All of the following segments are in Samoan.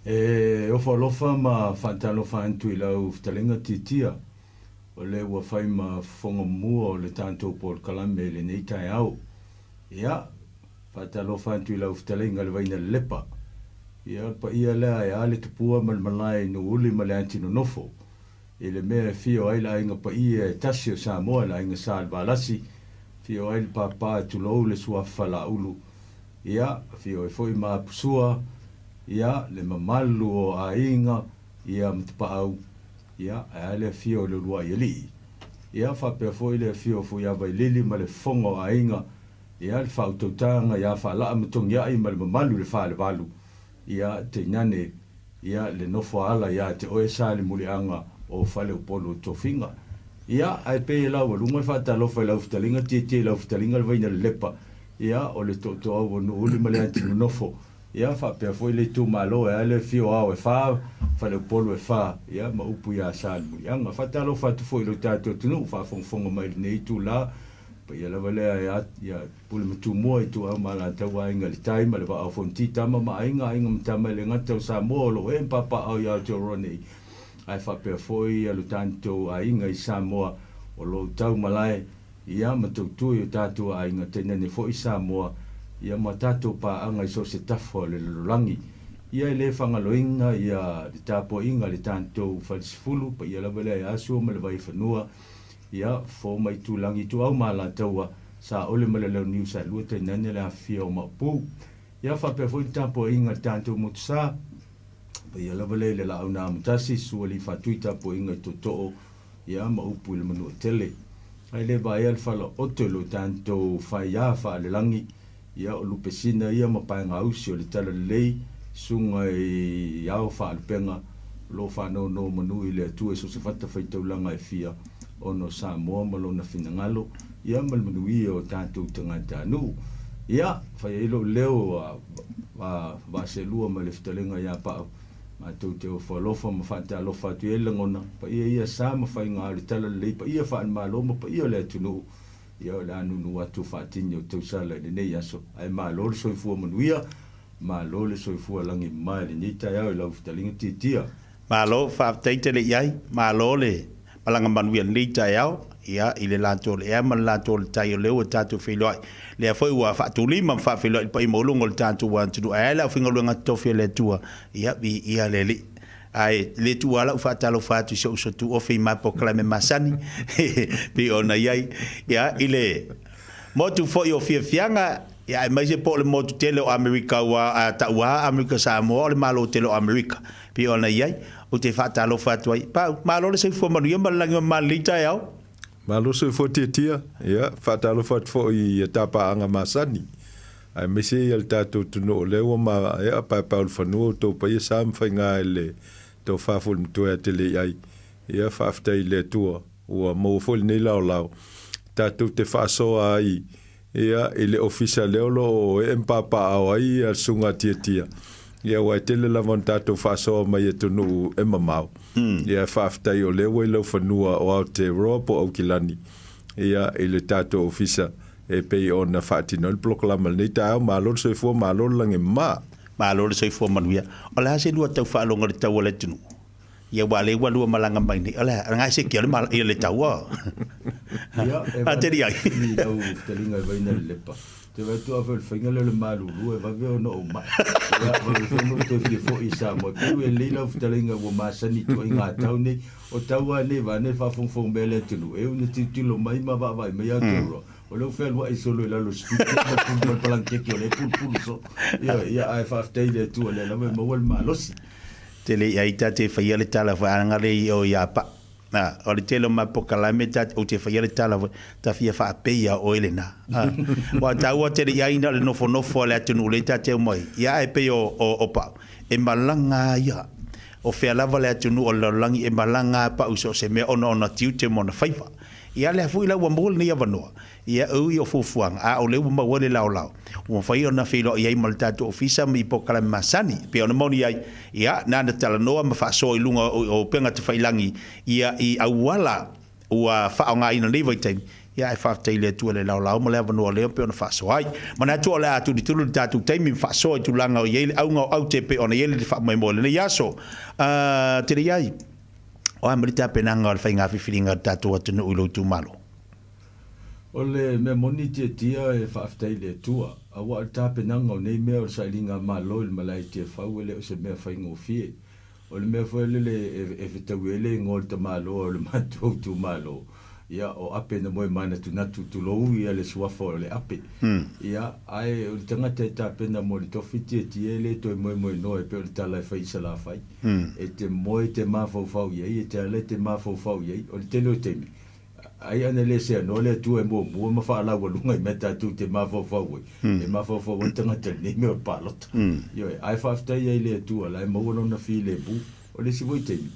E ofo alofa ma faatalofa atu i lau fetalaiga Tiatia, o lea ua fai ma fofoga mua o le tatou polokalame i lenei taeao. Ia, faatalofa atu i lau fetalaiga le Vaina Lelepa. Ia, o le paia lea e a le tupua ma le malae i Nuuuli ma le Ati Nonofo, i le mea e afio ai le aiga paia e tasi o Samoa, le aiga Sa Levalasi, afio ai le papa e tulou le suafa Laulu, ia, afio ai foi ma Apusua, ia, le mamalu o aiga, ia, ma Tapaau, ia, ae a le afio o le uluai alii. Ia, faapea foi le afio o Fuiavailili ma le fofoga o aiga, ia, le faautautaga ia Faalaa ma Togiai ma le mamalu i le Falevalu, ia, tainane, ia, le nofoaala ia te oe Sa le muliaga o Faleupolu o Tofiga. Ia, ae pei e laualuga le faatalofa i lau fetalaiga Tietie i lau fetalaiga le Vaina Lelepa, ia, o le tootooau o Nuuuli ma le Ati Nonofo, ia, faapea foi le itumalo e a le afio o ao e fa, Faleupolu e fa, ia, ma upu ia Sa le muliaga. Faatalofa atu foi i lo tatou atunuu faafogafoga mai i lenei itula, paia lava lea e a, ia, Pule ma Tumua, Ituau ma Alataua, Aiga i le Tai ma le Vaa o Fonoti, Tama ma Aiga, Aiga ma Tama e le gata o Samoa o lo o ee ma papaaao i Aotearoa nei, ae faapea foi lo tatou aiga i Samoa o lo o tau malae, ia, ma tautua i o tatou aiga, tainane foi Samoa, ia, ma tatou paaga i so o se tafa o le lalolagi. Ia, e le faagaloina, ia, le tapuaiga a le tatou Falesefulu, paia lava lea ia Sua ma le Vaifanua, Ia, fo mai Tūlangi Ituau ma Alataua, Saole ma le Launiu Saelua tainane le afifio o Maopu. Ia, faapea foi le tapuaiga a le tatou motu sa, paia lava lea i le Laau na Amotasi, Sua Alii Faatui tapuaiga i Tootoo, ia, ma upu i le Manuatele. Ae le vaea le falaoto i lo tatou faia faalelagi, Ia, o lupesina ia ma paegausi o le talalelei, susuga i ao faalupega, o lo o faanonomanu i le Atua i so o se fatafaitaulaga e fia, ona o Samoa ma lona finagalo, ia ma le manuia o tatou tagatanuu. Ia, fai ai lou leo a, a Vaaselua ma le Fetalaiga ia Paau, matou te ofo alofa ma faatalofa atu i ai le lagona, paia ia sa ma faiga o le talalelei, paia faale-Malo ma paia o le atunuu, Ia o le a nunu atu faatini o tausala i lenei aso, ae malo le soifua manuia, malo le soifua lagi mama i lenei taeao i lau fetalaiga Tiatia. Malo, faafetai tele i ai, malo le malaga manuia i lenei taeao, ia, i le latou o le ea ma le latou o le tai o lea ua tatou feiloai. Lea foi ua faatulima ma faafeiloai i le paia maualuga o le tatou atunuu, ae a le aufaigaluega totofi a le Atua, ia, viia le Alii. Ae le tuua lau faatalofa atu i si ou uso tuofe i ma polokalame masani pei ona i ai ia i le motu foi o Fiafiaga, ia aemaise po o le motu tele o Amerika ua taua Amerika Samoa o le Malo tele o Amerika pei ona i ai. Ou te faatalofa atu ai. Pau, malo le soifua manuia ma le lagi mama i lenei taeao. Malo soifua tiatia, ia faatalofa atu foi i ta paaga masani, aemaise ia le tatou atunuu o lea ua ma ea paepaeulufanua outou paia sa ma faiga i le tofa foi matua ia te Lei'ai. Ia faafetai i le Atua ua maua foi lenei laolao tatou te faasoa ai ia i le ofisa lea o lo o ee ma papaaao ai ia le susuga a Tiatia, ia aua e tele lava ona tatou faasoa mai i atunuu e mamao. Ia faafetai o lea ua i laufanua o Aotearoa po o Aukilani ia i le tatou ofisa e pei ona faatino ai le polokalama i lenei taeao. Malo le soifua, malo le lagi mama. Malo le soifua manuia. O le a se lua tau faalogo i le tau o le atunuu? Ia ua le ua lua malaga mai nei. O le a, ngai se kia le mala, ia le taua. Ia, e A te ai. I lau fetalaiga e vaina le lepa. Te vaai atu afe o le faiga lea o le malulu e vave ona ou mai. Ia, vave foi ona ou toe fia foi i Samoa. E pei e lelei lau fetalaiga ua masani i ituaiga tau nei. O tau lava nei vaeane le faafogafoga mai a le atunuu, e ui ina tilotilo mai ma vaavaai mai Aotearoa, o lea ua fealuai solo i lalo o le sikuti ma le pulu ma le palanakeke o lea e pulupulu soo. Ioe, ia ae faafetai i le Atua o lea lava e maua le malosi. Tele i ai ta te faia le tala foi ana le i o ia pa. A, o le tele o ma pokalame ta ou te faia le tala foi, ta fia faapei ia oe lena. A, ua taua tele i ai na o le nofonofo a le atunuu lea ta te omai. Ia ae pei o, o, o Pau, e malaga a ia. O fea lava le atunuu o le lalolagi e malaga a Pau i so o se mea ona ona tiute ma ona faiva. Ia lea foi la ua maua lenei avanoa, Ia ui o fuafuaga, a o lea ua maua ai le laolao, ua mafai ona feiloai ai ma le tatou ofisa ma i polokalame masani, e pei ona moni ai, ia, na ona talanoa ma faasoa i luga o upega tafailagi, ia, i auala ua faaaogaina i lenei vaitaimi, Ia, ae faafetai i le Atua i le laolao ma le avanoa lea pei ona faasoa ai. Manatu o le a tulituli le tatou taimi ma faasoa i tulaga o i ai le auga o aute pei ona i ai le faamoemoe i lenei aso. A, tele i ai, o a ma le tapenaga o le faiga filifiliga a le tatou atunuu i lou itumalo? O le mea moni Tiatia e faafetai i le Atua, aua o le tapenaga o nei mea o le sailiga Malo i le malae i Tiafau e le o se mea faigofie. O le mea foi lele e fetaui ai le igoa o le tamaloa o le matou itumalo, ia, o Ape na moe manatunatu, tulou ia le suafa o le Ape. Ia, ae o le tagata e tapena mo le tofi tietie e le toe moemoenoa e pei o le tala e fai i Salafai. E te moe e te mafaufau i ai, e te ala e te mafaufau i ai. O le tele o taimi, Ai ana le seanoa le Atua e muamua ma faalaualuga i mea tatou te mafaufau ai, e mafaufau ai le tagata i lenei mea o le palota. Ioe, ae faafetai ai i le Atua la e maua lona filemu. O le isi foi taimi,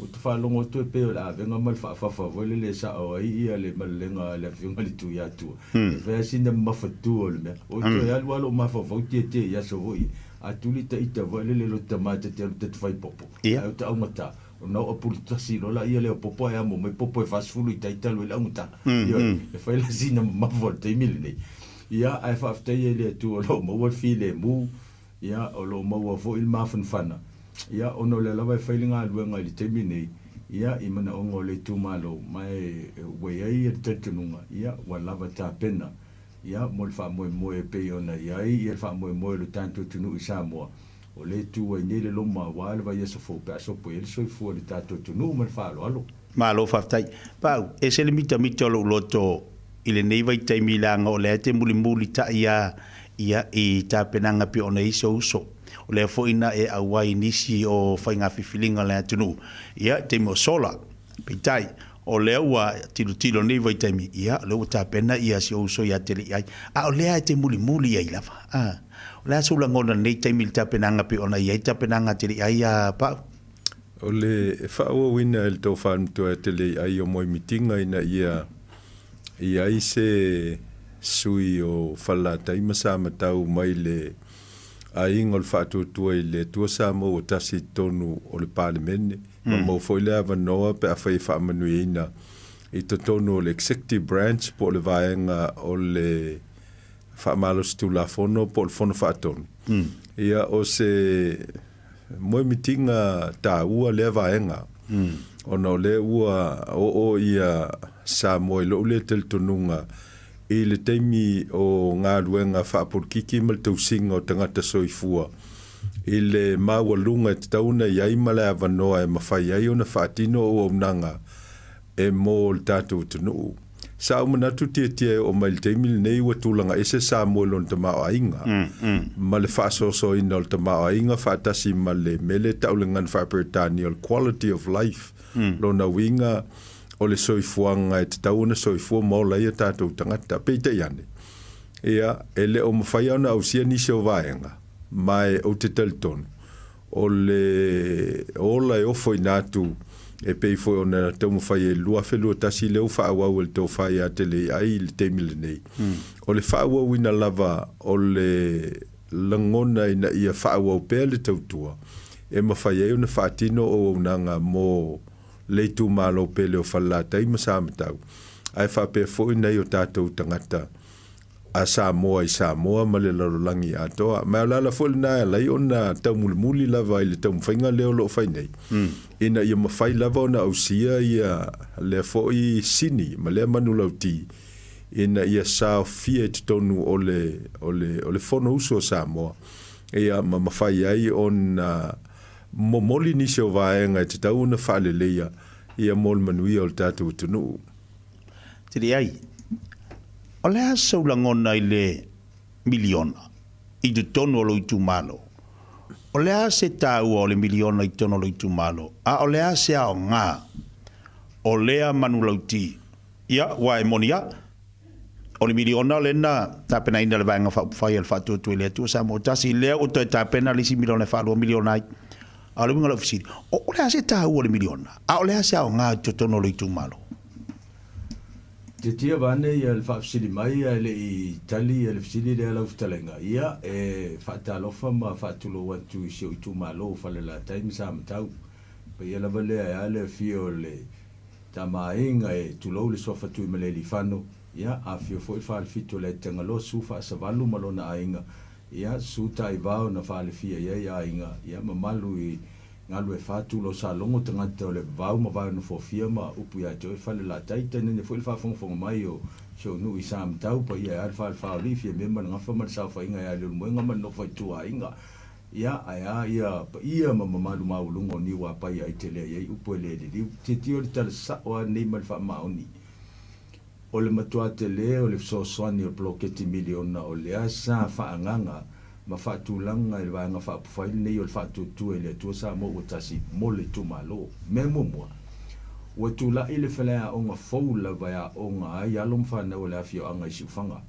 ou te faalogo atu e pei o le avega ma le faafafa foi lele e sao ai ia le malelega a le Afioga i le Tuiatua, e fai lava sina mamafatu o le mea. Ua toe alu lava lou mafaufau tietie i aso foi ia, a tuli ta ita foi lele i lota tama ta te alu ta te fai popo, ae ou te augata. Ona oo pulu tasi loa laia lea o popo ae amo mai popo e 40 i tai talu ai le augata. Ioe, e fai la sina mamafa o le taimi lenei. Ia, ae faafetai ai i le Atua o lo o maua le filemu, ia, o lo o maua foi le mafanafana, ia, ona o lea lava e fai le galuega i le taimi nei, ia, i manaoga o le itumalo, ma e ua i ai le talitonuga, ia, ua lava tapena, ia, mo le faamoemoe e pei ona i ai le faamoemoe o le tatou atunuu i Samoa. O lea e tu ai nei le loma aua le vaiaso fou pe a sopo i ai le soifua i le tatou atunuu ma le faaaloalo. Malo faafetai. Pau, ese le mitamita o lou loto i lenei vaitaimi leaga o lea e te mulimulitai a ia i tapenaga pei ona i ai sou uso. O lea foi na e auai i nisi o faiga filifiliga a le atunuu ia i taimi o sola. Peitai, o lea ua tilotilo i lenei vaitaimi, ia o lea ua tapena ia si ou uso ia te Leʻiai, a o lea e te mulimuli ai lava. A. O le a sou lagona i lenei taimi i le tapenaga pei ona i ai tapenaga a te Leʻiai a Pau? O le faaauauina e le Tofa Matua e te Leʻiai o Moemitiga ina ia i ai se sui o Falelatai ma Samatau mai le aiga o le Faatuatua i le Atua Samoa ua tasi i totonu o le Palemene, ma maua foi le avanoa pe afai e faamanuiaina i totonu o le Executive Branch po o le vaega o le Faamalosi Tulafono po o le Fono Faatonu. Ia, o se moemitiga taua lea vaega, ona o lea ua oo ia Samoa i lou lea talitonuga i le taimi o galuega faapolokiki ma le tausiga o tagata soifua i le maualuga e tatau ona i ai ma le avanoa e mafai ai ona faatino auaunaga e mo le tatou atunuu. Sa ou manatu tietie e oo mai i le taimi lenei ua tulaga ese Samoa i lona tamaoaiga ma le faasoasoaina o le tamaoaiga faatasi ma le mea lea e tau i le gagana faa-Peretania o le quality of life, lona uiga o le soifuaga e tatau ona soifua ma ola ai o tatou tagata. Peitai ane, ia, e le o mafai lava ona ausia nisi o vaega, ma e ou te talitonu, o le ola e ofoina atu e pei foi ona taumafai ai i le 2021 lea ua faaauau e le Tofa ia Teleiai i le taimi lenei. O le faaauauina lava o le lagona ina ia faaauau pea le tautua e mafai ai ona faatino auaunaga mo le itumalo pele o Falelatai ma Samatau, ae faapea foi nai o tatou tagata a Samoa i Samoa ma le lalolagi atoa. Ma o le ala foi lena e ala ai ona taumulimuli lava i le taumafaiga lea o lo o fai nei, ina ia mafai lava ona ausia ia lea foi sini ma lea manulauti ina ia saofia i totonu o le, o le, o le Fonousu a Samoa, ia ma mafai ai ona momoli nisi o vaega e tatau ona faaleleia ia mo le manuia o le tatou atunuu. Tele ai. O le a sou lagona i le miliona i totonu o lou itumalo? O le a se taua o le miliona i totonu o lou itumalo? A o le a se aoga o lea manulauti? Ia, ua e moni a, o le miliona lea na tapenaina e le Vaega Faaupufai a le Faatuatua i le Atua Samoa Tasi, lea ua toe tapena le isi miliona e faalua miliona ai. A o le uiga o lau fesili, o le a se taua o le miliona? A o le a se aoga i totonu o lou itumalo? Tiatia vaeane ia le faafesili mai ae le i tali ia le fesili lea lau fetalaiga. Ia, e faatalofa ma faatulou atu i si ou itumalo o Falelatai ma Samatau. Paia lava lea e a le afio o le. Tama Aiga e, tulou le suafa Tuimalealiifano, ia, afifio foi le Falefitu o le Aitagaloa, Susu Faasavalu ma lona aiga, ia, Susu Taivao na faalefia i ai aiga, ia, mamalu i Galuefa, Tulou Salogo, tagata o le Vavau ma Vaenofofia ma upu ia te oe Falelatai, tainane foi le faafogafoga mai o si ou nuu i Samatau, paia e a le Falefaolii, Fiame ma le Gafa ma le Saofaiga ia Leulumoega ma le Nofo a Ituaiga. Ia, ae a ia paia ma mamalu maualuga o Niuapai ai te lea i ai upu e le liliu. Tilotilo le tala sao lava lenei ma le faamaoni. O le matua tele o le fesoasoani o le poloketi miliona o lea sa faaagaga ma faatulaga i le Vaega Faaupufai lenei o le Faatuatua i le Atua Samoa Ua Tasi mo le itumalo. Mea muamua, ua tulai le faleaoga fou lava e aoga ai alo ma fanau a le afioaga i Siufaga.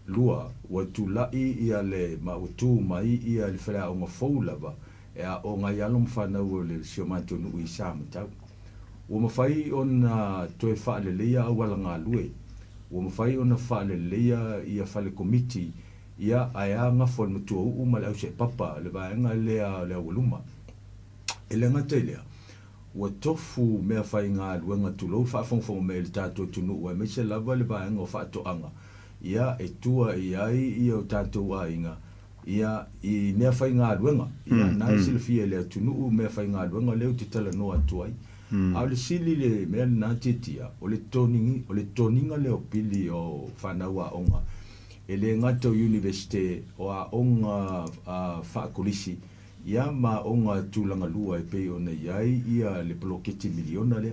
2, ua tulai ia le ma ua tu mai ia le faleaoga fou lava e aoga ai alo ma fanau o le si o matou nuu i Samatau. Ua mafai ona toe faaleleia auala galue, ua mafai ona faaleleia ia fale komiti, ia ae a gafa o le matuauu ma le auseepapa, le vaega lea o le aualuma. E le gata i lea, ua tofu meafaigaluega tulou faafogafoga mai i le tatou atunuu aemaise lava le vaega o faatoaga, ia e tua i ai ia o tatou aiga ia i meafaigaluega. Ia na e silafia e le atunuu meafaigaluega lea ou te talanoa atu ai. A o le sili le mea lena Tiatia, o le toniga, o le toniga lea o pili o fanau aoga, e le gata o Iunivesite, o aoga faakolisi, ia ma aoga tulaga lua e pei ona i ai ia le poloketi miliona lea.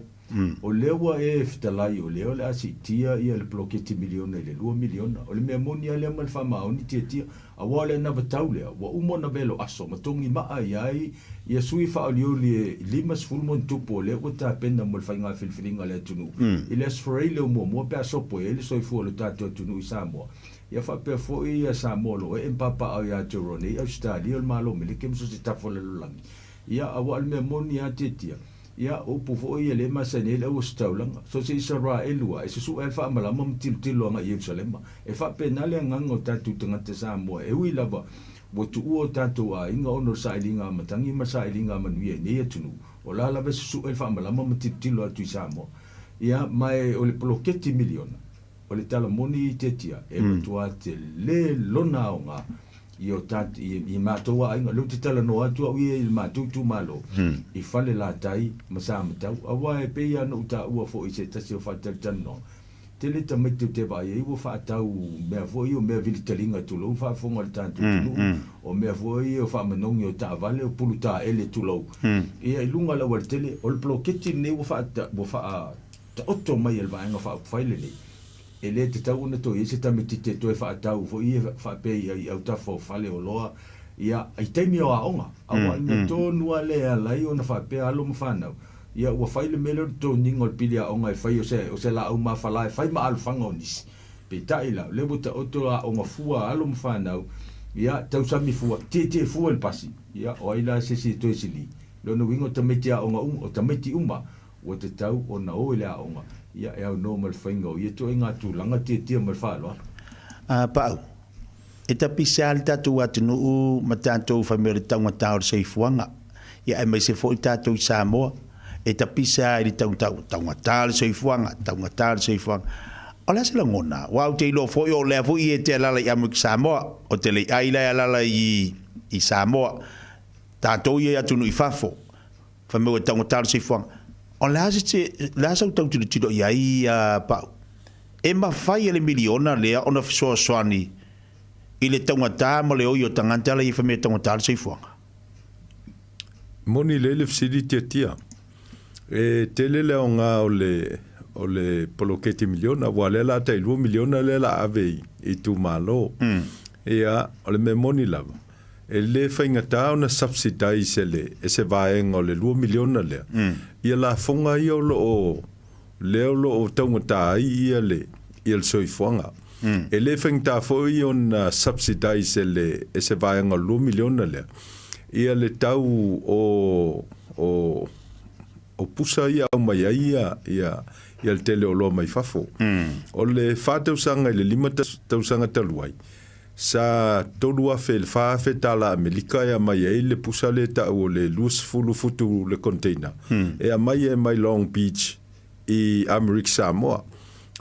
O lea ua e fetalai o lea o le a siitia ia le poloketi miliona i le $2 miliona. O le mea moni lava lea ma le faamaoni tiatia, aua o le anavatau lea ua uma ona velo aso ma togi maa i ai ia sui faaolioli e 50 ma ona tupu o lea ua tapena mo le faiga filifiliga a le atunuu i le Aso Faraile o muamua pe a sopo i ai le soifua o le tatou atunuu i Samoa. Ia faapea foi ia Samoa o lo o ee ma papaaao ia Aotearoa nei, Ausetalia, o le Malo o Meleke ma so o se tafa o le lalolagi. Ia, aua o le mea moni lava Tiatia, ia, o upu foi ia lea e masani ai le auositaulaga, so o se Isaraelu lava, e susu'e lava le faamalama ma tilotilo agai i Ierusalema. E faapena le agaga o tatou tagata Samoa, e ui lava ua tuua o tatou aiga ona o le sailiga a matagi ma le sailiga a manuia i nei atunuu, o la lava e susu'e le faamalama ma tilotilo atu i Samoa. Ia, ma e o le poloketi miliona, O le tala moni i Tiatia, e matua tele lona aoga i o tat, i, i matou aiga. Lea ou te talanoa atu au ia i le matou itumalo, i Falelatai ma Samatau. Aua e pei lava ona ou taua foi i se tasi o faatalitanoaga, tele tamaiti ou te vaai ai ua faatau mea foi ia o mea vilitaliga tulou le faafofoga a le tatou atunuu, o mea foi ia o faamanogi o taavale, o pulu taele tulou, ia i luga o le aualatele. O le poloketi lenei ua faa, ua faa taoto mai e le Vaega Faaupufai lenei, e le tatau ona toe i ai se tamaitiiti e toe faatau foi ia faapea i autafa o fale oloa ia i taimi o aoga. Aua o le mea tonu lava lea e ala ai ona faapea alo ma fanau, ia ua fai le mea lea o le toniga o le pili aoga e fai o se o se laau mafala e fai ma alofaga o nisi. Peitai la, o lea ua taoto aoga fua a alo ma fanau, ia tausami fua, tietie fua i le pasi, ia o ai la se isi e toe sili? Lona uiga o tamaiti aoga uma, o tamaiti uma Ua tatau ona o i le aoga, ia e aunoa ma le faiga o ia ituaiga tulaga tiatia ma le faaaloalo. A Pau, e tapisa le tatou atunuu ma tatou fai mai o le taugata o le soifuaga, ia aemaise foi tatou i Samoa, e tapisa i le taugata o le soifuaga, taugata o le soifuaga. O le a se lagona? Aua ou te iloa foi o lea foi e te alaala i Amerika Samoa, o te le ai la e alaala i Samoa, tatou ia i atunuu i fafo. Fai mai ua taugata le soifuaga. O le a se, le a sau tau tilotilo i ai a Pau? E mafai e le miliona lea ona fesoasoani i le taugata ma le oi o tagata la ia fai mai e taugata le soifuaga? Moni lelei le fesili Tiatia. E tele le aoga o le o le poloketi miliona aua o lea la tai $2 miliona lea la ave i itumalo. Ia, o le mea moni lava, E le faigata ona subsidise e le e se vaega o le $2 miliona lea ia lafoga ia o lo o lea o lo o taugata ai ia le ia le soifuaga. E le faigata foi ona subsidise e le e se vaega o le $2 miliona lea ia le tau o o o pusa ia aumai ai ia ia ia le tele o oloa mai fafo. O le fa tausaga i le lima tausaga talu ai, Sa 3,000 i le 4,000 tala Amerika e aumai ai le pusa lea e tau o le 20 futu le container, e aumai ai mai Long Beach i Amerika Samoa.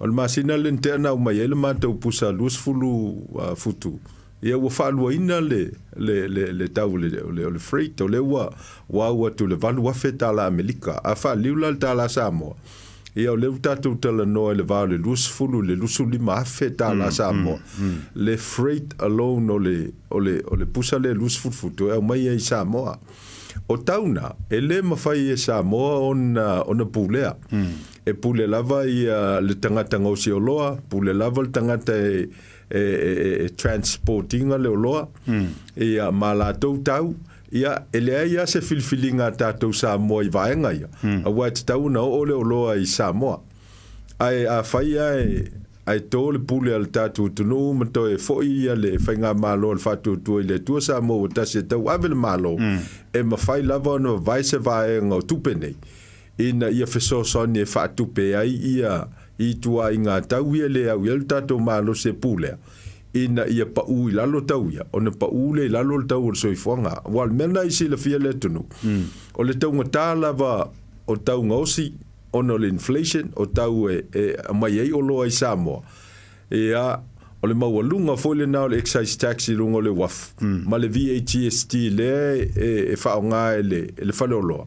O le masina lea na tea na aumai ai le matou pusa 20 futu, ia ua faaluaina le, le, le, le tau o le, o le, o le freight, o lea ua, ua au atu i le $8,000 tala Amerika. A faaliliu la le tala Samoa, ia o lea ua tatou talanoa i le va o le 20 i le 25,000 tala Samoa, le freight alone o le, o le, o le pusa lea 20 futu e aumai ai i Samoa. O tau na, e le mafai e Samoa ona, ona pulea. E pule lava ia le tagata gaosi oloa, pule lava le tagata e, e, e, e transport ina le oloa, ia ma latou tau, ia e leai lava se filifiliga a tatou Samoa i vaega ia, aua e tatau ona oo le oloa i Samoa. Ae afai lava e, ae to le pule a le tatou atunuu ma toe foi ia le faigamalo a le Faatuatua i le Atua Samoa ua tasi e tauave le Malo, e mafai lava ona vavae se vaega o tupe nei ina ia fesoasoani e faatupe ai ia ituaiga tau ia e le au i ai le tatou malosi e pulea, ina ia paʻu i lalo tau ia, ona paʻu lea i lalo le tau o le soifuaga. Aua o le mea lena i silafia e le atunuu, o le taugata lava o tau gaosi ona o le inflation, o tau e aumai ai oloa i Samoa, ia, o le maualuga foi lena o le excise tax i luga o le uafu, ma le VAGST lea e faaaoga e le faleoloa,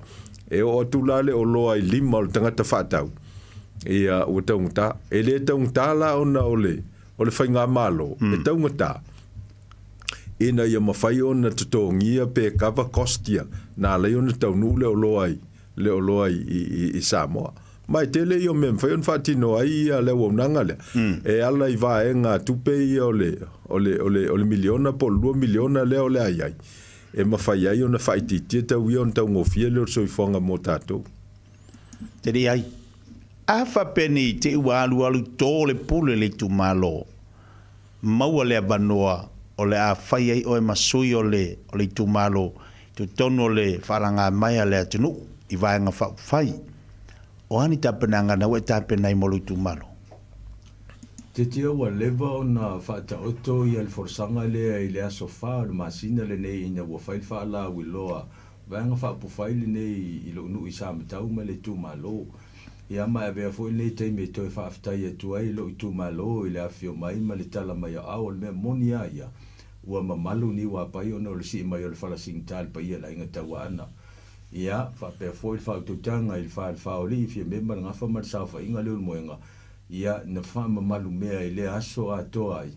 e oo atu la le oloa i lima o le tagata faatau, ia, ua taugata. E le taugata la ona o le o le faigamalo e taugata, ina ia mafai ona totogia pe cover cost ia na ala ai ona taunuu le oloa i le oloa i Samoa. Ma e tele ia o mea e mafai ona faatino ai ia le auaunaga lea, e ala i vaega tupe ia o le, o le, o le, o le miliona po o le $2 miliona lea o le a i ai, e mafai ai ona faaitiitia tau ia ona taugofie lea o le soifuaga mo tatou. Tele ai. A faapea nei te i ua alualu to le pule le itumalo, maua le avanoa o le a fai ai oe ma sui o le o le itumalo i totonu o le faalagamaea a le atunuu i vaega faaupufai. O a ni tapenaga na ua e tapena ai mo lou itumalo? Tiatia ua leva ona faataoto ia le folasaga lea i le aso fa o le masina lenei ina ua fai le faalauiloa vaega faaupufai lenei i lou nuu i Samatau ma le itumalo. Ia ma e avea foi lenei taimi e toe faafetai atu ai i lou itumalo i le afifio mai ma le tala mai o ao. O le mea moni lava ia, ua mamalu niuapai ona o le sii mai o le fala sigita i le paia o le aiga Tauaana. Ia, faapea foi le faautautaga i le Falefaolii, Fiame ma le Gafa ma le Saofaiga Leulumoega, ia, na faamamalu mea i lea aso atoa ai,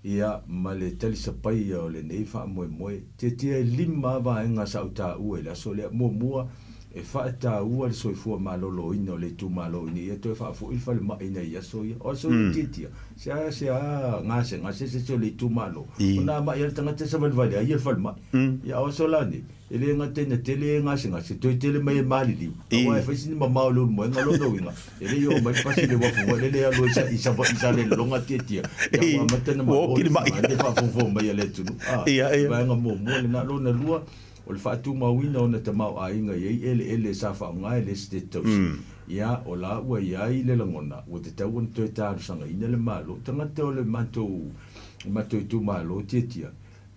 ia, ma le talisapaia o lenei faamoemoe. Tiatia e lima vaega sa ou taua i le aso lea. Muamua, e faataua le soifua maloloina o le itumalo ina ia toe faafoi le falemai i nai aso ia. O aso ia tiatia, seasea gasegase se isi o le itumalo, ona mai lava le tagata e savalivali ai ia le falemai. Ia, o aso la nei, E le gata ina tele e gasegase, toe tele mai e maliliu, aua e fai sina mamao i le ulumoega, lona uiga, e le i oo mai le pasi i le uafu foi lele e alu ai i Savaii i Salelologa tiatia, ia ua amata ona malo le sina faafogafoga mai a le atunuu. A, o le vaega muamua lena. Lona lua, o le faatumauina o ona tamaoaiga e i ai eleele sa faaaoga e le Esetete Tausi. Ia, o la ua i ai le lagona, ua tatau ona toe talosagaina le Malo. Tagata o le matou itumalo tiatia,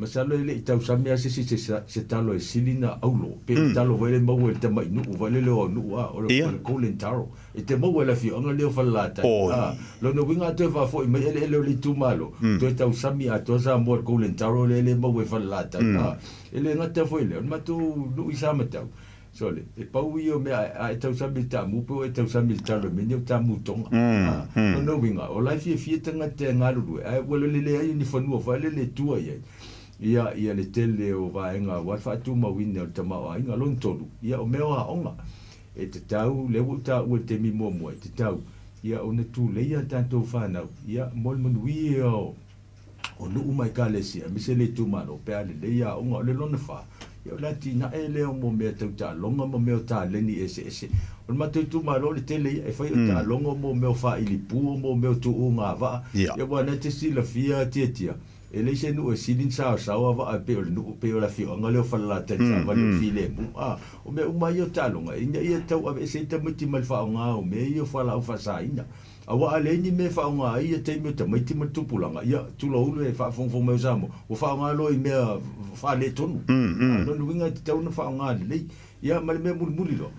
Masalo e le i tausami lava se isi se talo e sili na aulo, pe le talo foi lea e maua i le tamai nuu foi lele o Aunu'u a, o le golden taro. E te maua i le afioaga lea o Falelatai. A, lona uiga a toe faafoi mai eleele o le itumalo, toe tausami atoa Samoa i le golden taro lea e maua i Falelatai. A, e le gata foi i lea, o le matou nuu i Samatau, Sole, e pau ia o mea a e tausami i le taamu pe ua e tausami i le talo e mea nei o taamu tonga. A, lona uiga, o la e fiafia tagata e galulue, ae ua leleai ni fanua foi lele e tua i ai. Ia, ia le tele o vaega aua le faatumauina o le tamaoaiga. Lona tolu, ia o mea o aoga. E tatau, lea ua ou taua i le taimi muamua, e tatau, ia ona tulei a tatou fanau, ia mo le manuia o o nuu ma ekalesia, aemaise le itumalo, pe a lelei aoga. O le lona fa, ia o le atinae lea mo mea tau taaloga ma mea o taleni eseese. O le matou itumalo o le tele ia, e fai o taaloga mo mea o faailipu, mo mea o tuuga vaa. Ia aua o lena e te silafia Tiatia, e leai se nuu e sili ona saosaoa vaa e pei o le nuu, pei o le afioaga lea o Falelatai i savali o le filemu. A, o mea uma ia o taaloga, ina ia tau aveese ai tamaiti mai le faaaoga o mea ia o fualaau faasaina. Aua a leai ni mea e faaaoga ai ia taimi o tamaiti ma le tupulaga, ia, tulou le faafogafoga mai o Samoa, ua faaaoga loa i mea faaletonu. A o lona uiga e tatau ona faaaoga lelei. Ia, ma le mea mulimuli loa,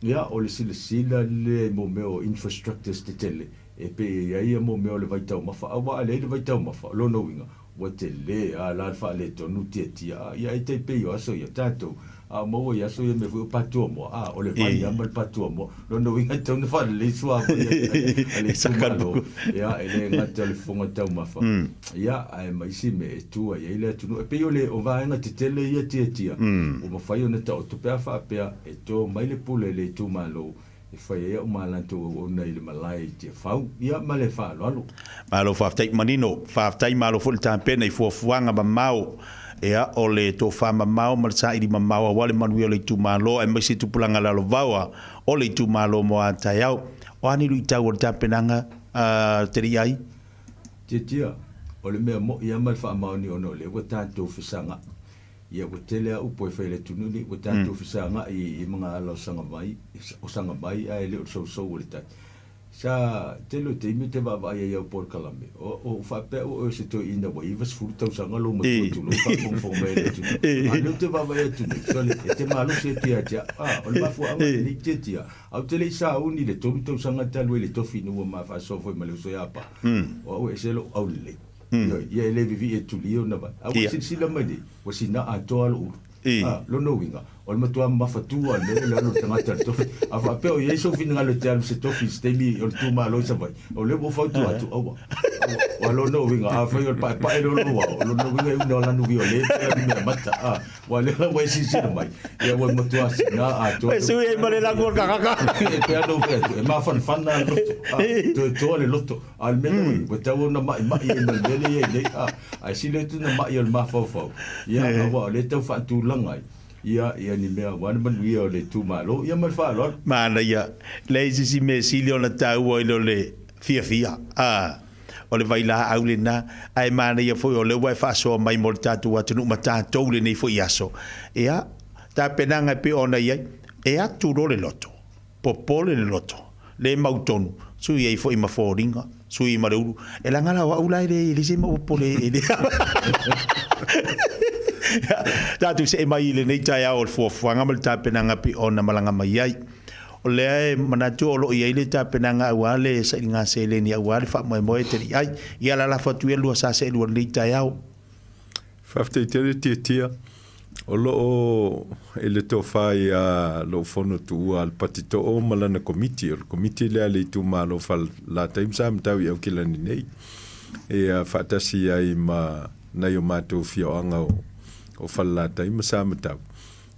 Ia, o le silasila lea i mo mea o infrastructures tetele e pei e i ai mo mea o le vaitaumafa, aua a leai le vaitaumafa, o lona uiga, ua tele lava la le faaletonu tiatia, a, ia e tai pei o aso ia, tatou, a o maua i aso ia mea foi o patuamoa, a, o le vai lava ma le patuamoa, lona uiga e tatau ona faalelei suavai a le itumalo, ia, e le gata o le fofoga taumafa, ia, ae ma isi mea e tua i ai le atunuu. E pei o le, o vaega tetele ia tiatia, ua mafai ona taoto pe a faapea e to mai le pule i le itumalo e fai ai au ma latou auauna i le malae i Tiafau. Ia, ma le faaaloalo. Malo faafetai manino, faafetai malo foi le tapena i fuafuaga mamao, ia o le tofa mamao ma le saili mamao aua le manuia o le itumalo aemaise tupulaga lalovaoa o le itumalo mo a taeao. O a ni luitau o le tapenaga a te alii ai? Tiatia, o le mea moʻi lava ma le faamaoni ona o lea ua tatou fesagaʻi. Ia ua tele lava upu e fai i le atunuu nei, ua tatou fesagaʻi i magaala o Sagavai, o Sagavai ae le o le sousou o le tai. Sa tele o taimi ou te vaavaai ai i au polokalame, o ou faapea au o se toeaina ua 90 tausaga lou matua tulou faafogafoga mai ai i le atunuu. A o lea ou te vaavaai atu nei, sole, e te malosi atu ia te au. A, o le mafuaaga lenei tiatia, ae ou te le i sauni i le tolu tausaga talu ai le tofi ina ua ma faasoa foi ma le uso ia Pā. O au e ese lou aulelei. Ioe, ia e le vivii e tuli ona vai. A ua silasila mai nei, ua sina atoa lou ulu. A, lona uiga, o le matua mamafa-tu lava o le mea lea o le alu o le tagata i le tofi. A faapea o i ai sou finagalo e te alu i se tofi i se taimi o le itumalo i Savaii, o lea ua ou fautua atu, aua, aua. Aua lona uiga, afai o le paepae lea o lou ao, o lona uiga e una lanu viole pe lanu meamata. A, aua o lea la ua e silasila mai, ia ua matua sina atoa. E sui ai ma le lanu o le tagata. E pei lava ona ou fai atu, e mafanafana le loto, a, toe toa le loto. A o le mea lea ua ua tatau ona maimai ai ma le mea lea e i ai nei, a, ae sili atu ona mai o le mafaufau, ia, aua o lea e tau faatulaga ai, ia, ia ni mea aua le manuia o le itumalo, ia ma le faaaloalo. Manaia, leai se isi mea sili ona taua i lo le fiafia, a, o le vailaau lena, ae manaia foi o lea ua e faasoa mai mo le tatou atunuu ma tatou i lenei foi aso. Ia, tapenaga e pei ona i ai, e atu loa le loto, popole le loto, le mautonu, sui ai foi ma foliga, sui ma le ulu. E laga la o au la e le, e leai se mau popole e le. Tatou see mai i lenei taeao o le fuafuaga ma le tapenaga pei ona malaga mai ai. O lea e manatu o lo o i ai le tapenaga aua le sailiga seleni aua le faamoemoe e tali ai. Ia lalafo atu ia lua sa seelua i lenei taeao. Faafetai tele Tiatia. O lo o i le tofa ia lou fono tuua a le Pati Too ma lana komiti. O le komiti lea a le itumalo o Falelatai ma Samatau i Aukilani nei. Ia faatasi ai ma nai o matou afioaga o Falelatai ma Samatau.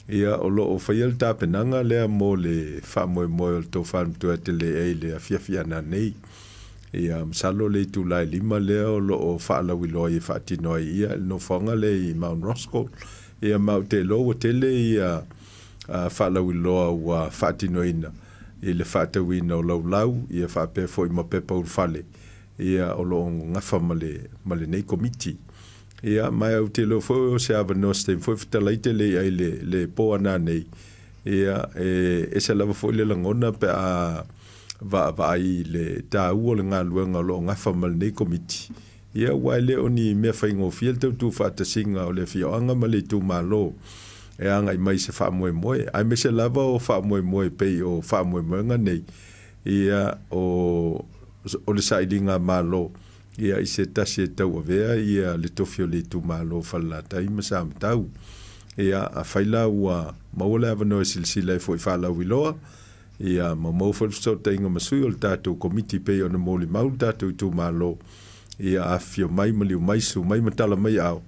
Ia o lo o faia le tapenaga lea mo le faamoemoe o le tofa matua e tele ai i le afiafi ana nei. Ia, masalo le itula e lima lea o lo o faalauiloa ai e faatino ai ia le nofoaga lea i Mount Roskill. Ia, ma ou te iloa ua tele ia faalauiloa ua faatinoina i le faatauina o laulau, ia faapea foi ma pepa ulufale, ia, o lo o gafa ma le, ma lenei komiti. Ia, ma ou te iloa foi o se avanoa se taimi foi fetalai tele i ai le, le po ana nei, ia, e ese lava foi le lagona pe a vaavaai i le taua o le galuega o lo o gafa ma lenei Komiti, ia aua e le o ni mea faigofie le tautu faatasiga o le afioaga ma le itumalo e agai mai i se faamoemoe, aemaise lava o faamoemoe pei o faamoemoega nei, ia o o le sailiga Malo ia i se tasi e tauavea ia le tofi o le itumalo o Falelatai ma Samatau. Ia afai la ua maua le avanoa e silasila ai foi faalauiloa, Ia ma maua foi le fesootaiga ma sui o le tatou Komiti pei ona molimau le tatou itumalo, ia afifio mai, maliu mai, susu mai ma tala mai ao,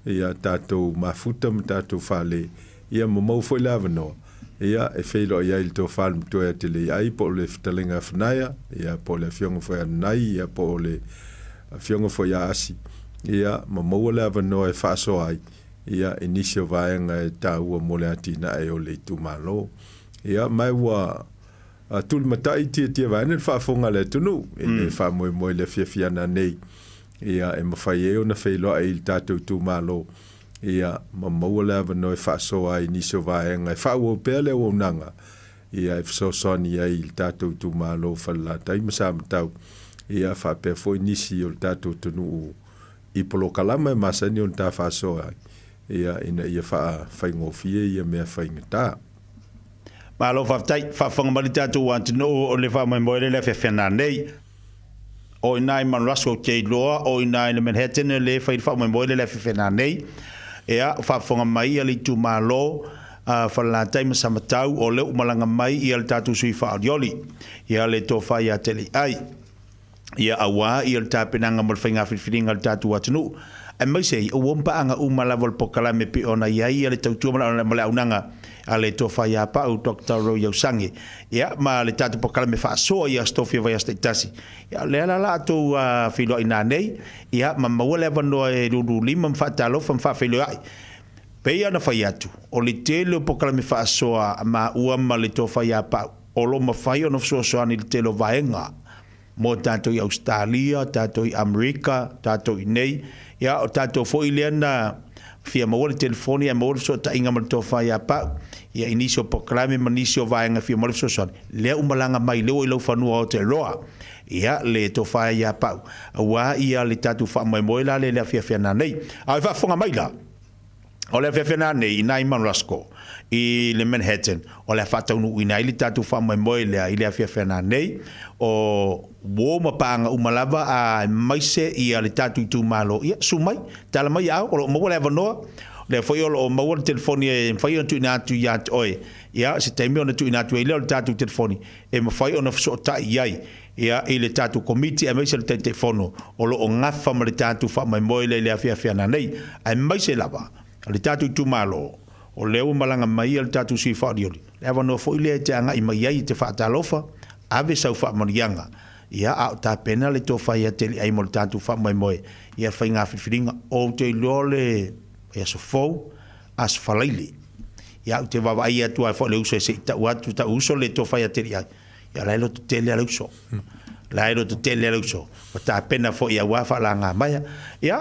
ia tatou mafuta ma tatou fale, ia ma maua foi le avanoa, ia e feiloai ai le tofa le matua ia Teleiai po o le fetalaiga ia Fanaia, ia po o le afioga foi ia Nanai, ia po o le afioga foi ia Asi, ia ma maua le avanoa e faasoa ai, ia i nisi o vaega e taua mo le atinae o le itumalo. Ia, ma ua tulimatai tiatia vaeane le faafofoga a le atunuu i le faamoemoe i le afiafi ana nei, ia, e mafai ai ona feiloai i le tatou itumalo, ia, ma maua le avanoa e faasoa ai i nisi o vaega e faaauau pea le auaunaga, ia, e fesoasoani ai i le tatou itumalo o Falelatai ma Samatau, ia, faapea foi nisi o le tatou atunuu i polokalama e masani ona ta faasoa ai, ia, ina ia faafaigofie ia mea faigata. Malo faafetai, faafofoga mai le tatou atunuu o le faamoemoe lea i le afiafi nanei. O i ina i Mount Russell ou te iloa, o i ina i le Manhattan lea e fai le faamoemoe lea i le afiafi nanei. Ea, faafofoga mai ia le itumalo a Falelatai ma Samatau, o lea ua malaga mai ia le tatou sui faaolioli, ia le Tofa ia Teleiai. Ia auā ia le tapenaga mo le faiga filifiliga a le tatou atunuu, aemaise ai ua paaga uma lava o le polokalame e pei ona i ai le tautua ma le auaunaga a le Tofa ia Pau Doctor Roy Ausage, ia ma le tatou polokalame faasoa i Aso Tofi o vaiaso taitasi. Ia o lea la la outou feiloai nanei, ia ma maua le avanoa e lululima ma faatalofa ma faafeiloai. Pei ona fai atu, o le tele o polokalame faasoa a maua ma le Tofa ia Pau, o lo o mafai ona fesoasoani i le tele o vaega mo tatou i Ausetalia, tatou i Amerika, tatou i inei. Ia, o tatou foi lea na fia maua le telefoni ae maua le fesootaiga ma le tofa ia Pau, ia i nisi o polokalame ma nisi o vaega e fia maua le fesoasoani, lea ua malaga mai, lea ua i laufanua o Aotearoa, ia, le tofa ia Pau, aua ia le tatou faamoemoe la lea i le afiafi ana nei. A o e faafofoga mai la, O le afiafi nanei i Naiman Roscoe i le Manhattan, o le a faataunuuina ai le tatou faamoemoe lea i le afiafi nanei, o uo ma paaga uma lava aemaise ia le tatou itumalo. Ia, susu mai, tala mai aao, o lo o maua le avanoa, o lea foi o lo o maua le telefoni e mafai ona tuuina atu ia te oe. Ia, se taimi ona tuuina atu ai lea o le tatou telefoni e mafai ona fesootai i ai. Ia, i le tatou Komiti aemaise le Taitaifono o lo o gafa ma le tatou faamoemoe lea i le afiafi ana nei, aemaise lava le tatou itumalo, o lea ua malaga mai le tatou sui faaolioli, le avanoa foi lea e te agai mai ai e te faatalofa, ave sau faamanuiaga, ia, a o tapena le tofa ia Teliai mo le tatou faamoemoe ia faiga filifiliga. Ou te iloa le aso fou, Aso Faraile. Ia, ou te vaavaai atu lava foi i le uso se i tau atu, tau uso le tofa ia Teliai. Ia, la e lototele lava le uso. La e lototele lava le uso. Ua tapena foi aua faalagamaea. Ia,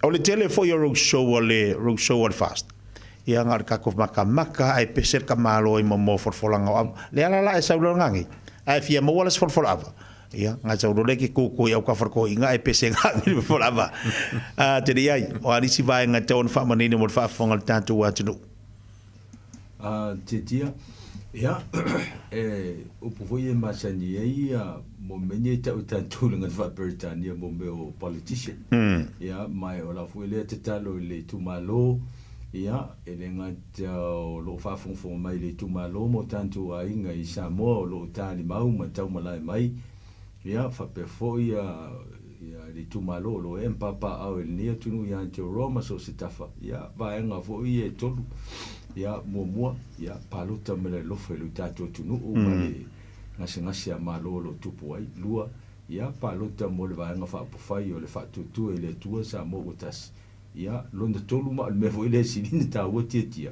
o le tele foi o roadshow a le, roadshow a le FAST, ia na o le tatou matamata ae pese le tamaloa i momoa o folafolaga o ava. Lea la la e sau loa nanei, ae fia maua la se folafola ava, ia, na sau loa lea e te tutu i autafa o le toeaina ae pese nanei le folafola ava. A, te leai, o a nisi vaega e tatau ona faamanino mo le faafofoga a le tatou atunuu. A Tiatia, ia, e upu foi e masani ai ia mo mea nei e tau e tatou i le gata faa-Peretania mo mea o politician. Ia, ma o lau foi lea tatalo i le itumalo, ia, e le gata o lo o faafogafoga mai i le itumalo ma o tatou aiga i Samoa o lo o talimau ma taumalae mai, ia, faapea foi ia Ia, le itumalo o lo o ee ma papaaao i lenei atunuu ia Aotearoa ma so o se tafa, ia, vaega foi ia e tolu. Ia, muamua, ia, palota ma le alofa i lo tatou atunuu ma le gasegase a Malo o lo o tupu ai. Lua, ia, palota mo le Vaega Faaupufai o le Faatuatua i le Atua Samoa ua Tasi. Ia, lona tolu ma o le mea foi lea e sili ona taua tiatia,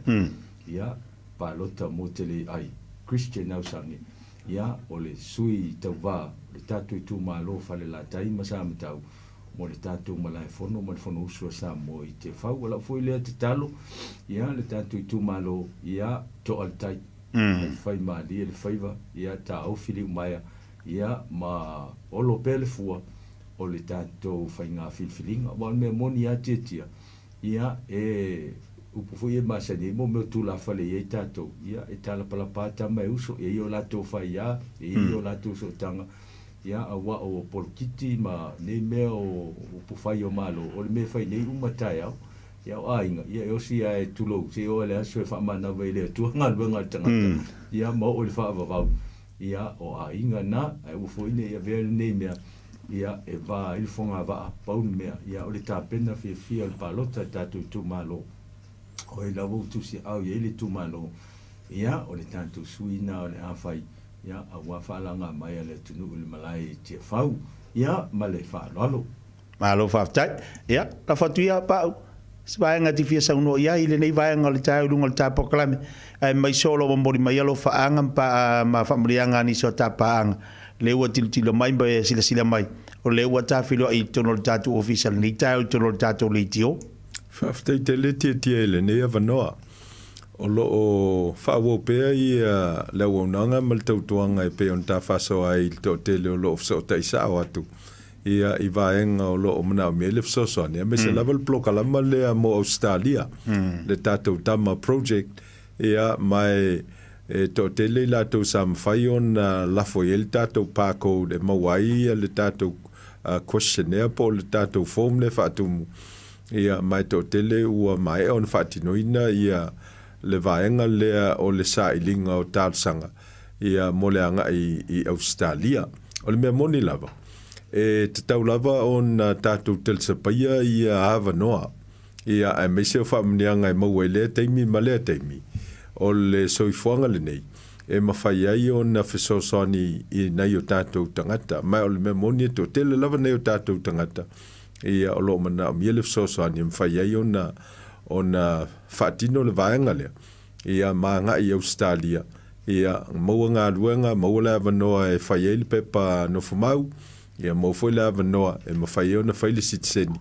ia, palota mo te le ai, Christian Ausangi, Ia, o le sui tauva o le tatou itumalo o Falelatai ma Samatau mo le tatou malaefono ma le Fonousu a Samoa i Tiafau. O lau foi lea tatalo, ia, le tatou itumalo, ia, toa le tai, fai malie le faiva, ia, taofi le iumaea, ia, ma olo pea le fua o le tatou faiga filifiliga. Aua o le mea moni lava Tiatia, Ia, e upu foi e masani ai mo mea o tulafale i ai tatou, ia, e talapalapa lava tama e uso, e i ai o latou faiā, e i ai o latou sootaga, ia, aua o polokiki ma nei mea o upu fai o Malo, o le mea e fai nei uma taeao. Ia, o aiga, ia, e osi lava e tulou, seia oo i le aso e faamanava i le Atua galuega a le tagata, ia, ma oo i le faavavau. Ia, o aiga na, ae aua foi ne i avea lenei mea, ia, e va ai le fogavaa, pau le mea, ia, o le tapena fiafia o le palota i tatou itumalo, o ai lava ua tusiaau i ai le itumalo, ia, o le tatou sui na o le a fai, ia, aua faalaga mai a le atunuu i le malae i Tiafau, ia, ma le faaaloalo. Malo faafetai. Ia, lafo atu ia Pau, se vaega e te fia saunoa i ai i lenei vaega o le taeao i luga o le ta polokalame, aemaise o lo o momoli mai alofaaga ma ma faamanuiaga a nisi o ta paaga, lea ua tilotilo mai ma silasila mai, o lea ua tafeiloai i totonu o le tatou ofisa i lenei taeao i totonu o le tatou leitio. Faafetai tele Tietie i lenei avanoa. O lo o faaauau pea ia le auaunaga ma le tautuaga e pei ona ta faasoa ai i le toatele o lo o fesootai sao atu ia i vaega o lo o manaomia ai le fesoasoani, aemaise lava le polokalama lea mo Ausetalia, le tatou Tama Project, ia, ma e E toatele i latou sa mafai ona lafo i ai le tatou barcode e maua ai le tatou questionnaire po o le tatou form lea e faatumu, ia, ma e toatele ua maea ona faatinoina ia le vaega lea o le sailiga o talosaga ia mo le agai i Ausetalia. O le mea moni lava, e tatau lava ona tatou talisapaia ia avanoa Ia, aemaise o faamanuiaga e maua i lea taimi ma lea taimi, o le soifuaga lenei e mafai ai ona fesoasoani i nai o tatou tagata. Ma o le mea moni e toatele lava nai o tatou tagata ia o lo o manaomia le fesoasoani e mafai ai ona ona faatino le vaega lea ia ma agai i Ausetalia, ia maua galuega, maua le avanoa e fai ai le pepa nofomau, ia maua foi le avanoa e mafai ai ona fai le sitiseni.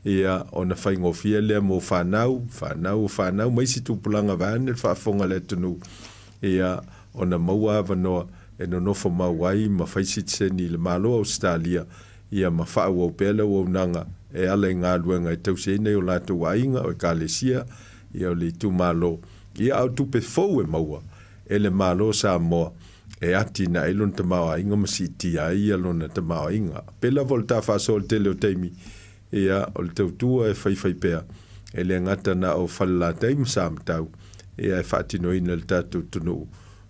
Ia, ona faigofie lea mo fanau, fanau o fanau ma isi tupulaga vaeane le faafofoga a le atunuu, ia, ona maua avanoa e nonofo mau ai ma fai sitiseni i le Malo o Ausetalia, ia ma faaauau pea le auaunaga e ala i galuega e tausi ai nai o latou aiga, o Ekalesia, ia o le itumalo, ia a o tupe fou e maua e le Malo o Samoa e atinae ai lona tamaoaiga ma siitia ai lona tamaoaiga. Pei lava o le ta faasoa i le tele o taimi, ia, o le tautua e faifai pea, e le gata na o Falelatai ma Samatau, ia, e faatinoina e le tatou atunuu,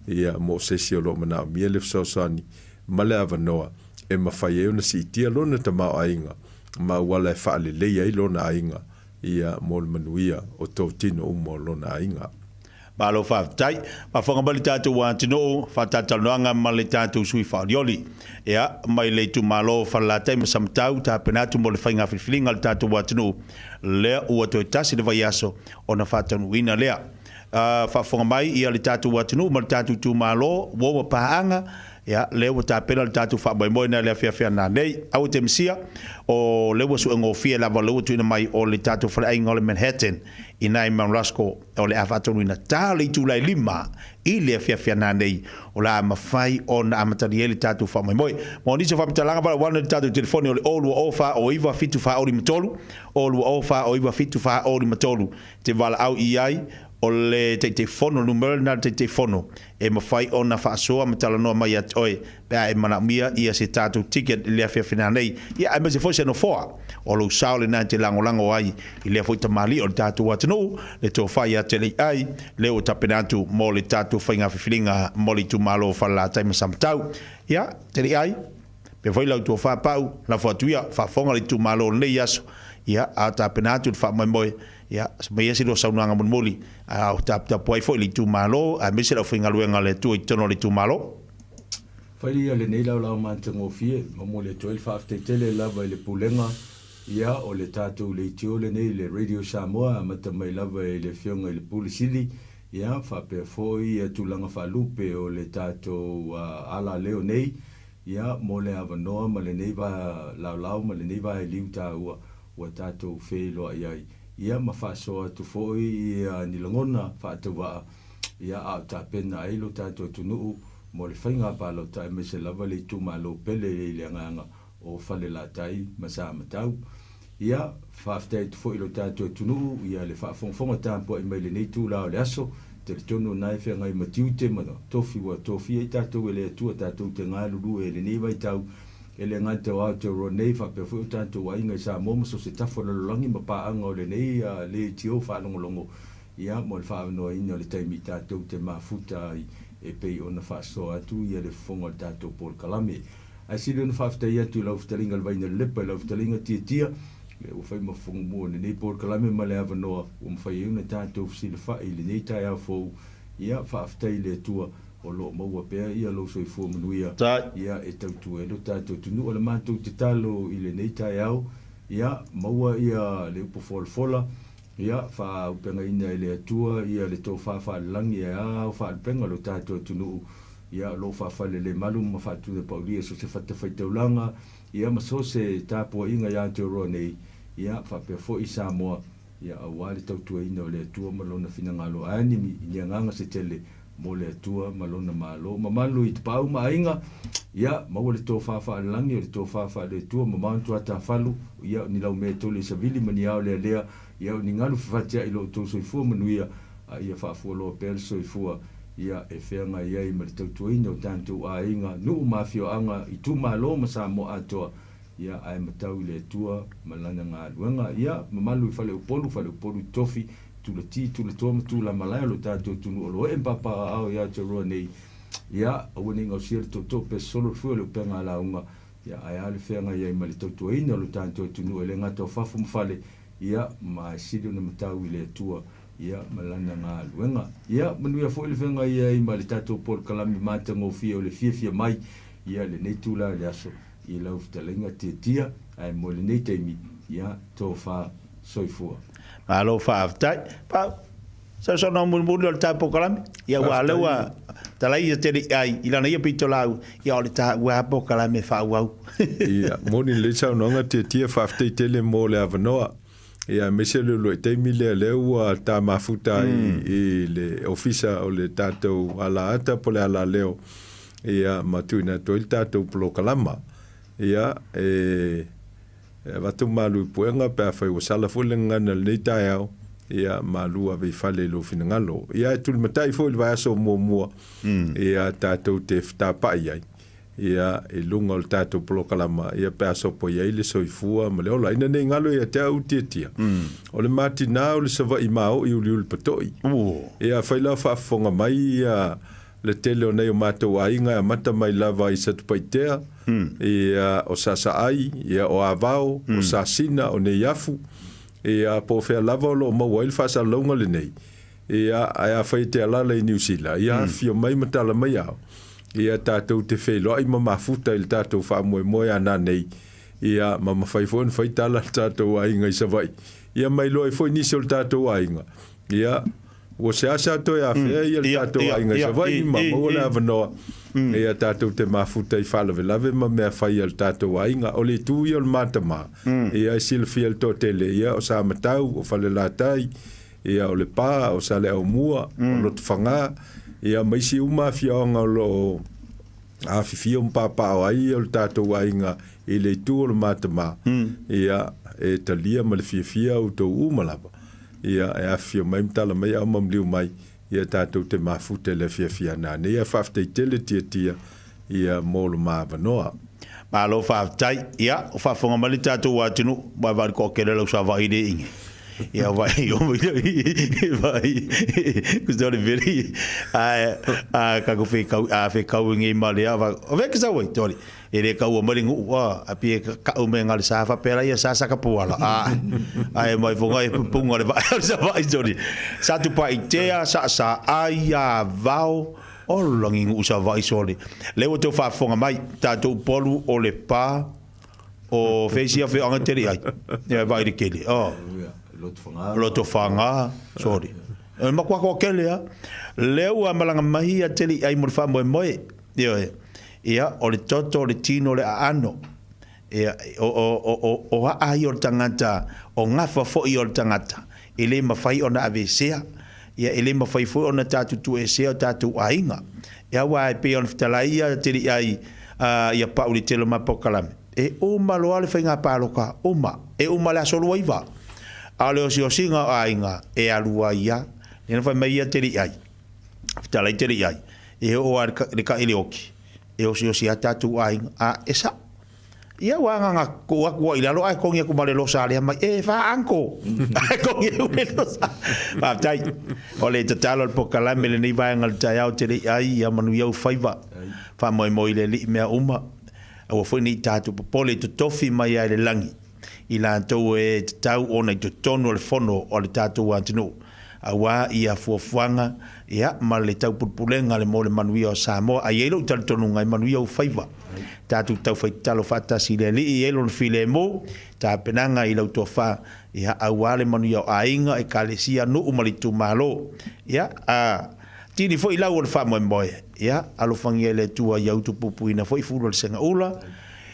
ia, mo se isi o lo o manaomia le fesoasoani ma le avanoa e mafai ai ona siitia lona tamaoaiga ma auala e faaleleia ai lona aiga, ia, mo le manuia o totino uma o lona aiga. Malo faafetai. Faafofoga mai le tatou atunuu, faatalatalanoaga ma le tatou sui faaolioli. Ia, mai le itumalo o Falelatai ma Samatau, tapena atu mo le faiga filifiliga a le tatou atunuu, lea ua toe tasi le vaiaso ona faataunuuina lea. Faafofoga mai ia le tatou atunuu ma le tatou itumalo, uo ma paaga, Ia, lea ua tapena le tatou faamoemoe na i le afiafi a nanei. Aua te misia, o lea ua suegofie lava lea ua tuuina mai o le tatou faleaiga o le Manhattan i na i Mount Rusko o le a faatonuina ta le itula e 5 i le afiafi a nanei o le a mafai ona amatalia ai le tatou faamoemoe. Mo nisi o faamatalaga valaauana i le tatou telefoni o le 020 409 7453, 020 409 7453 te valaau i ai o le Taitaifono, numera lena o le Taitaifono e mafai ona faasoa ma talanoa mai ia te oe pe a e manaomia ia se tatou ticket i le afiafi nanei, ia aemaise foi se nofoa o lou sao lena e te lagolago ai i lea foi tamalii o le tatou atunuu, le tofa ia te Lei'ai, lea ua tapena atu mo le tatou faiga filifiliga mo le itumalo o Falelatai ma Samatau. Ia, te Lei'ai, pea foi lau tofa Pa'u, lafo atu ia, faafofoga le itumalo o lenei aso, ia, a o tapena atu le faamoemoe. Ia, mai ai se lua saunoaga mulimuli, a o taputapu ai foi le itumalo, aemaise le aufaigaluega a le Atua i totonu o le itumalo. Fai ia lenei laolao matagofie, momoli atu ai le faafetai tele lava i le Pulega, ia, o le tatou leitio lenei, le Radio Samoa, amata mai lava i le Afioga i le Pule Sili, ia, faapea foi ia tulaga faalupe o le tatou alaleo nei, ia, mo le avanoa ma lenei va laolao ma lenei vaeliu taua ua tatou feiloai ai, ia ma faasoa atu foi ia ni lagona faatauvaa, ia a o tapena ai lo tatou atunuu mo le faiga palota aemaise lava le itumalo pele i le agaga o Falelatai ma Samatau. Ia, faafetai atu foi i lo tatou atunuu ia le faafogafoga tapuai mai i lenei itula o le aso, talitonu o na e feagai ma tiute ma tofi ua tofia ai tatou e le Atua tatou te galulue i lenei vaitau E le gata o Aotearoa nei, faapea foi o tatou aiga i Samoa ma so o se tafa o le lalolagi ma paaga o lenei leitio faalogologo, ia, mo le faaavanoaina o le taimi tatou te mafuta ai e pei ona faasoa atu ia le fofoga o le tatou polokalame. Ae sili ona faafetai atu i lau fetalaiga le Vainalelepa, i lau fetalaiga Tiatia, ua fai ma fofoga mua o lenei polokalame ma le avanoa ua mafai ai ona tatou fesilafai i lenei taeao fou. Ia, faafetai i le Atua o lo o maua pea ia lou soifua manuia, ia e tautua ai lo tatou atunuu. O le matou tatalo i lenei taeao, ia maua ia le upu folafola, ia faaaupegaina e le Atua ia le tofa faalelagi e ao faalupega lo tatou atunuu, ia o lo o faafalelemalu ma faatulapaulia i so o se fatafaitaulaga, ia ma so o se tapuaiga i Aotearoa nei, ia faapea foi Samoa. Ia aua le tautuaina o le Atua ma Lona finagalo a ni ni agaga se tele mo le Atua ma Lona Malo. Mamalu i tapaau ma aiga, ia maua le tofa faalelagi o le tofa faale-Atua, mamao ni tuatafalu, ia o ni laumea e toli e savili ma ni ao lealea, ia o ni galu fefatiai i lo outou soifua manuia, a ia faafualoa pea le soifua. ia, e feagai ai ma le tautuaina o tatou aiga, nuu ma afioaga, itumalo ma Samoa atoa, ia, ae matau i le Atua ma Lana galuega. Ia, mamalu i Faleupolu, Faleupolu i Tofi, Tulati, Tulatoa ma Tulamalae o lo tatou atunuu o lo o ee ma papaaao i Aotearoa nei, ia, aua ne i gaosia le tootoo pe sosolo le fue o le upega a lauga, ia, ae a le feagai ai ma le tautuaina o lo tatou atunuu e le gata o fafo ma fale, ia, ma e sili ona matau i le Atua, ia, ma Lana galuega. Ia, manuia foi le feagai ai ma le tatou polokalame matagofie o le fiafia mai, ia, lenei itula i le aso, i lau fetalaiga Tiatia, ae mo lenei taimi, ia, tofa soifua. Malo faafetai. Pa, sausaunoa mulimuli o le ta polokalame. Ia ua lea ua talai ia tele ai i lana ia pitolau, ia o le taua polokalame faaauau. Ia, moni lelei saunoaga Tiatia, faafetai tele mo le avanoa. Ia, aemaise le uluai taimi lea lea ua ta mafuta ai i le ofisa o le tatou alaata po o le alaleo, ia, ma tuuina atu ai le tatou polokalama. Ia, e avatu malu i puega pe afai ua sala foi le gagana i lenei taeao, ia, malu ave i fale i lou finagalo. Ia, e tulimatai foi i le vaiaso muamua, ia, tatou te fetapai ai. Ia, i luga o le tatou polokalama, ia pe a sopo i ai le soifua ma le ola. Ina nei galo ia te au Tiatia, o le matina o le Savaii maoi uliuli patoi. Ia, afai la o faafofoga mai ia le tele o nei o matou aiga e amata mai lava i Satupaitea, ia, o Sasaai, ia, o Avao, o Sasina, o Neiafu, ia, po o fea lava o lo o maua ai le faasalalauga lenei, Ia, ae afai e te alaala i Niu Sila, ia afifio mai ma tala mai ao. Ia, tatou te feiloai ma mafuta i le tatou faamoemoe a nanei, ia, ma mafai foi ona fai tala le tatou aiga i Savaii. Ia, ma iloa ai foi nisi o le tatou aiga, ia, ua seasea toe afea ia le tatou aiga i Savaii ma maua le avanoa, ia, tatou te mafuta i faalavelave ma mea fai a le tatou aiga. O le itu ia o le ma tama, ia, e silafia e le toatele, ia, o Samatau, o Falelatai, ia o Lepa, o Saleaaumua, o Lotofaga, ia ma isi uma afioaga o lo o afifio ma papaaao ai o le tatou aiga i le itu o le Matamā, ia e talia ma le fiafia outou uma lava, ia e afifio mai ma tala mai ao ma maliu mai, ia tatou te mafuta i le afiafi a nanei. Ae faafetai tele Tiatia ia mo lo ma avanoa. Malo faafetai. Ia, o faafofoga mai le tatou atunuu, ua vaai toatele lau savai le inge. Ia vai o vai ku so le veri a a ka ku fe kau a fe kau ngi ma le va o ve ke sa wai tori e le kau mai ngu a a pie ka u me ngal sa fa pera ia sa sa ka puala a a e mai fonga e punga le vai sa vai tori sa tu pa i te a sa sa ai a vao Ola ngi ngu Savaii sole. Lea ua tou faafofoga mai, tatou Upolu o Lepa o feisi afioaga tele ai. Ia vai le kele. Oh. Lotofaga, sorry. E makuakoa kele a. Lea ua malaga mai ia tele ai mo le faamoemoe. Ioe. Ia, o le toto, o le tino, o le aano. Ia, o, o, o, o, o aa ia o le tagata, o gafa foi o le tagata, e le mafai ona aveesea. Ia, e le mafai foi ona tatou tuuesea o tatou aiga. Ia, aua e pei ona fetalai ia Teliai, ā, ia pau i le tele o Mapokalame, e uma loa le faiga palota, uma, e uma le aso 29. A o le osiosiga o aiga, e alu ai ia. Lea na fai mai ia Teliai, fetalai Teliai, e oo lava i le Kailioki, e osiosi a tatou aiga, a e sao. Ia ua agaga tuu atu ai i lalo ae togi atu ma le losa lea mai, e fa uncle! Ae togi atu le losa. Faafetai. O le tatalo o le polokalame lenei vaega o le taeao te le i ai, ia manuia ou faiva. Faamoemoe i le Alii mea uma. Aua foi ne i tatou popole i totofi mai lava i le lagi i latou e tatau ona i totonu o le fono o le tatou atunuu aua ia fuafuaga ia ma le taupulepulega le mo le manuia o Samoa. A i ai lou talitonuga e manuia ou faiva. Tatou taufai tatalo faatasi i le Alii e i ai lona filemu, tapenaga i lau tofa ia aua le manuia o aiga, ekalesia, nuu ma le itumalo. Ia a tini foi lau o le faamoemoe, ia alofagia e le Atua ia utupupuina foi fulu o le segaula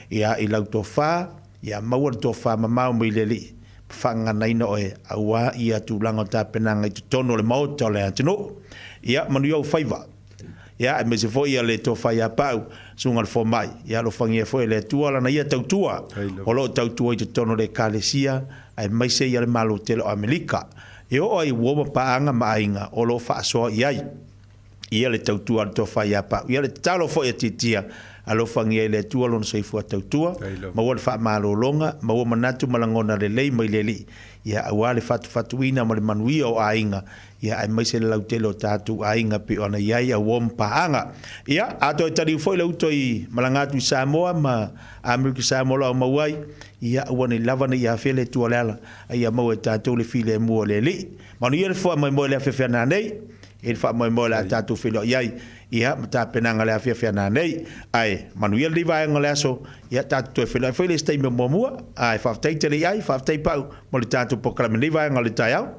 ia i lau tofa, ia maua le tofa mamao mai le Alii ma faagaganaina oe aua ia tulaga o tapenaga i totonu o le Maota o le atunuu. Ia manuia ou faiva. Ia, aemaise foi ia le tofa ia Pau, susuga le fomai. Ia alofagia foi e le Atua lana ia tautua o lo o tautua i totonu o le Ekalesia aemaise ia le Malo tele o Amerika. E oo ai i uo ma paaga ma aiga o lo o faasoa i ai. Ia le tautua a le Tofa ia Pau. Ia le tatalo foi a Titia, alofagia e le Atua lona soifua tautua, maua le faamalologa, maua manatu ma lagona lelei mai le Alii, ia aua le fatufatuina ma le manuia o aiga, ia aemaise le lautele o tatou aiga pei ona i ai auo ma paaga. Ia, a toe taliu foi le uto i malaga atu i Samoa ma Amerika Samoa o lo o maua ai, ia aua nei lava ne i afea le Atua o le ala, a ia maua e tatou le filemu o le Alii. Manuia le faamoemoe i le afiafi a nanei. E le faamoemoe o le a tatou feiloai ai, ia, ma tapenaga o le afiafi a nanei. Ae, manuia lenei vaega o le aso, ia, tatou toe feiloai foi i le isi taimi o muamua. Ae, faafetai tele i ai, faafetai Pau mo le tatou polokalame i lenei vaega o le taeao.